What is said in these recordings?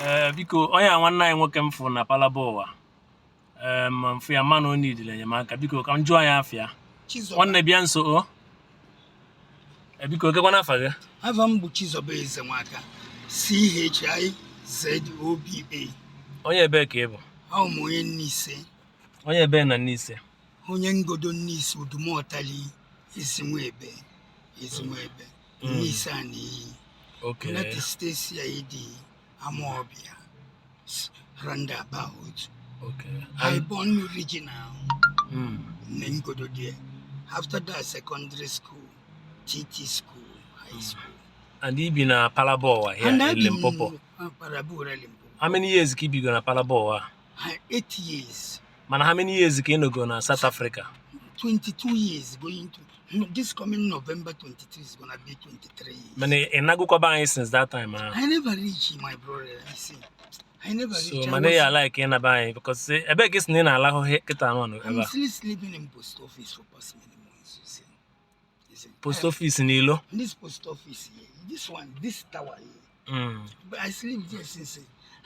Ee, biko, onye a nwanne anyị nwoke m fụ na Phalaborwa, ee, ma mfụ ya mma na o nidiri enyemaka. Biko, ka m jụọ ya afịa. Chizoba. Nwanne, bịa nso o. Ee, biko, gekwana afa gị. Afa m bụ Chizoba Ezenwaka, Chizoba. Onye ebee ka ị bụ? Ahụ m onye Nise. Onye ebee na Nise? Onye Ngodo Nise, Udumotali, Ezinwebe, Ezinwebe, Nise a n'iyi. United States CID, Amawbia, roundabout. I born regional in Ngodo there. After that, secondary school, TT school, high school. And i bi na Phalaborwa here And I in been Limpopo? Phalaborwa, Limpopo. How many years ka i bigo na Phalaborwa? 8 years. Mana how many years ka ị nọgo na South Africa? 22 years going to, no, this coming November 23 is gonna be 23 years. Mana ị nagokwaba anyị since that time ahụ? I never reach, my brother. You see, I never So reach. I mana ya like ịnaba anyị because ebee ka ị sị na ị na-alahụ kịta anụ anụ ebe I'm a? still sleeping in post office for past many months. You see, you see. Post office n'ilo? This post office here, this one, this tower here. But I sleep there since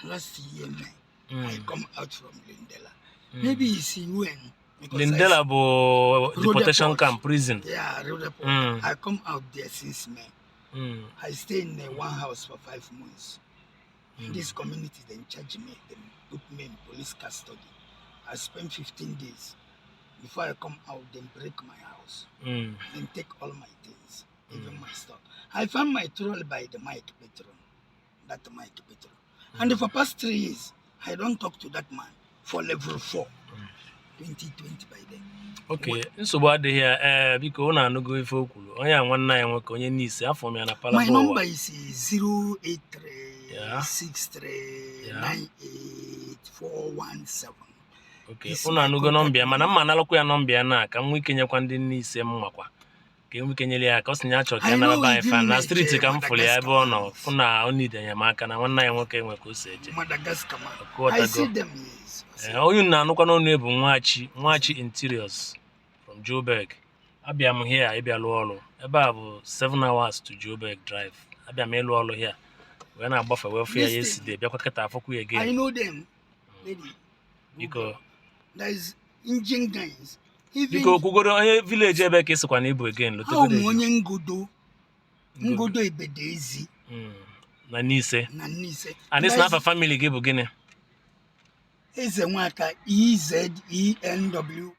last year, May. I come out from Lindela. Maybe you see when. Because I Lindela bụ deportation Roodepoort. camp, prison. Yeah, Roodepoort. I come out there since May. I stay in one house for 5 months. This community then charge me, then put me in police custody. I spent 15 days. Before I come out, then break my house, then take all my things, even my stuff. I found my trolley by the Mike Petron, that Mike Petron. And for past 3 years, I don't talk to that man for level 4, 2020 by then. Ok, nsogbu adịghị ya. Ee, biko, unu anụgo ife o kwuru. Onye a nwanne anyị nwoke, onye Nise, afọ m ya na My Phalaborwa. number is 083 63 98 417. Ok, unu anụgo nọmba ya, mana mma analụkwa ya nọmba ya na ka m nwee ike nyekwa ndị Nise m makwa ka e nwee ike nyere ya aka. Ọ sị na ya chọrọ ka ya nara be anyị fa na street ka m fụrụ ya ebe ọ nọ, fụ na ọ need enyemaka na nwanne anyị nwoke nwe ka o si eje. Madagascar man. Kụọtago. I see them, yes. I see. Ee, onye unu na-anụkwa n'ọnụ bụ Nwachi, Nwachi Interiors from Joburg. Abịa m here ịbịa lụọ ọrụ. Ebe a bụ 7 hours to Joburg drive. Abịa m ịlụ ọrụ here wee na-agbafe wee fụ ya Listen. yesterday, bịakwa kịta afọkwu ya I again. know them, lady. Biko. There is engine guys. Even Biko, kwugoro onye village ebe ka ị sịkwa na ịbụ again. Ahụ Lotegodo m again. Onye Ngodo, Ngodo Ebedezi. Na Nise. Na Nise. And isi na afa family gị bụ gịnị? Eze Nwaka, E Z E N W